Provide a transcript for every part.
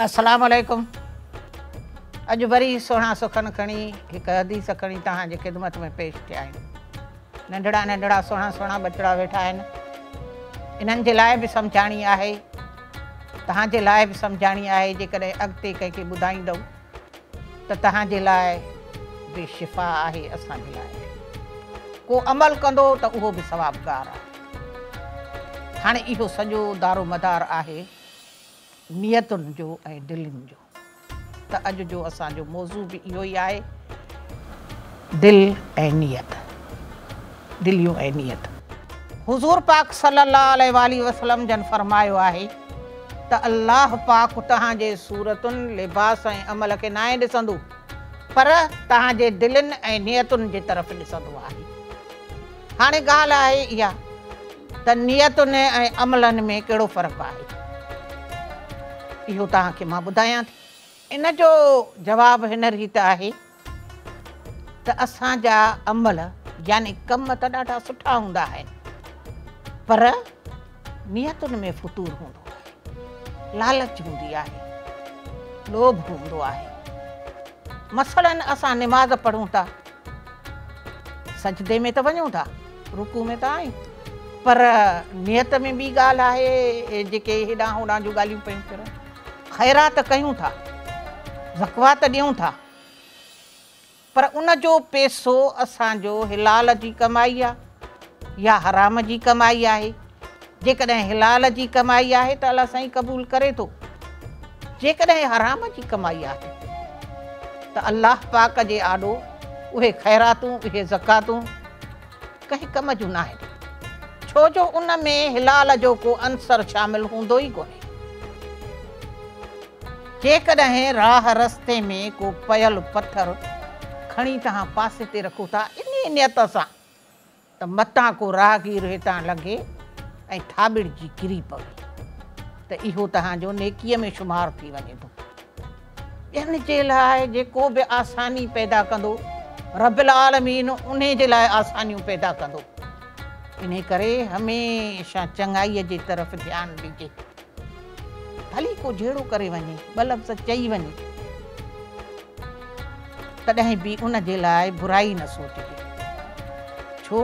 السلام عليڪم اڄ وري سهڻا سخن کڻي هڪ حديث کڻي توهان جي خدمت ۾ پيش ٿيا آهيون. ننڍڙا ننڍڙا سهڻا سهڻا ٻچڙا ويٺا آهن انهن جي لاء به سمجهاڻي آهي توهان جي لاء به سمجهاڻي آهي جيڪڏهن اڳتي ڪنهن کي ٻڌائيندؤ ته توهان جي لاء به شفا آهي اسان جي لاء به. ڪو عمل ڪندو ته اهو به ثوابگار آهي. هاڻي اهو سڄو دارومدار آهي نيتن جو ۽ دلين جو ته اڄ جو اسان جو موضوع به اهو ئي آهي دل ۽ نيت، دليون ۽ نيت. حضور پاڪ صلّي اللّٰه عليه واٰله وسلّم جن فرمايو آهي ته الله پاڪ توهان جي صورتن، لباس ۽ عمل کي ناهي ڏسندو پر توهان جي دلين ۽ نيتن جي طرف ڏسندو آهي. هاڻي ڳالهه آهي اها ته نيتن ۽ عملن ۾ ڪهڙو فرق آهي؟ اهو توهان کي مان ٻڌايان ٿي. ان جو جواب هن ريت آهي ته اسان جا عمل يعني ڪم ته ڏاڍا سٺا هوندا آهن پر نيتن ۾ فتور هوندو آهي، لالچ هوندي آهي، لوڀ هوندو آهي. مثلاً اسان نماز پڙهون ٿا، سجدي ۾ ته وڃون ٿا، رڪوع ۾ ته آهيون پر نيت ۾ ٻي ڳالهه آهي جيڪي هيڏانهن هوڏانهن جون ڳالهيون پيون ڦرن. خيرات ڪيون ٿا، زڪوات ڏيون ٿا پر ان جو پيسو اسان جو حلال جي ڪمائي آ يا حرام جي ڪمائي آهي؟ جيڪڏهن حلال جي ڪمائي آهي ته الله سائين قبول ڪري ٿو، جيڪڏهن حرام جي ڪمائي آهي ته الله پاڪ جي آڏو اهي خيراتون، اهي زڪواتون ڪنهن ڪم جون ناهن، ڇو جو ان ۾ حلال جو ڪو عنصر شامل هوندو ئي ڪونهي. جيڪڏهن راهه رستي ۾ ڪو پيل پٿر کڻي توهان پاسي تي رکو ٿا انهيء نيت سان ته متان ڪو راهگير هتان لنگهي ۽ ٿاٻڙجي ڪري پوي ته اهو توهان جو نيڪيء ۾ شمار ٿي وڃي ٿو. ٻين جي لاء جيڪو به آساني پيدا ڪندو، رب العالمين انهي جي لاء آسانيون پيدا ڪندو. انهي ڪري هميشه چڱائيء جي طرف ڌيان ڏجي. ڀلي ڪو جهيڙو ڪري وڃي، ٻه لفظ چئي وڃي، تڏهن به ان جي لاء برائي نه سوچجي. ڇو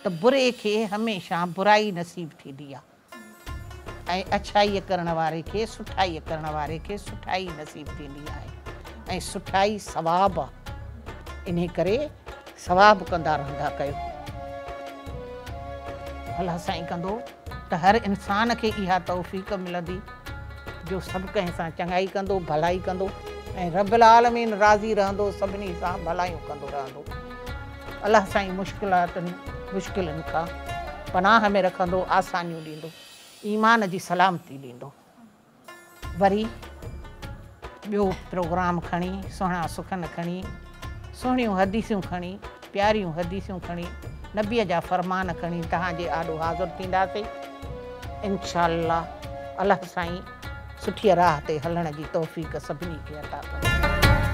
ته بري کي هميشه برائي نصيب ٿيندي آهي. ۽ اڇائيء ڪرڻ واري کي سٺائيء ڪرڻ واري کي سٺائي نصيب ٿيندي آهي ۽ سٺائي ثواب آ انهي ڪري ثواب ڪندا رهندا ڪيو. الله سائين ڪندو ته هر انسان کي اها توفيق ملندي جو سڀ ڪنهن سان چڱائي ڪندو ڀلائي ڪندو ۽ رب العالمين راضي رهندو سڀني سان ڀلايون ڪندو رهندو. الله سائين مشڪلاتن مشڪلن کان پناهه ۾ رکندو آسانيون ڏيندو ايمان جي سلامتي ڏيندو وري ٻيو پروگرام کڻي سهڻا سخن کڻي سهڻيون حديثون کڻي پياريون حديثون کڻي نبي جا فرمان کڻي توهان جي آڏو حاضر ٿينداسين انشاء الله الله سائين سٺي راهه تي هلڻ جي توفيق سڀني کي عطا ڪندو.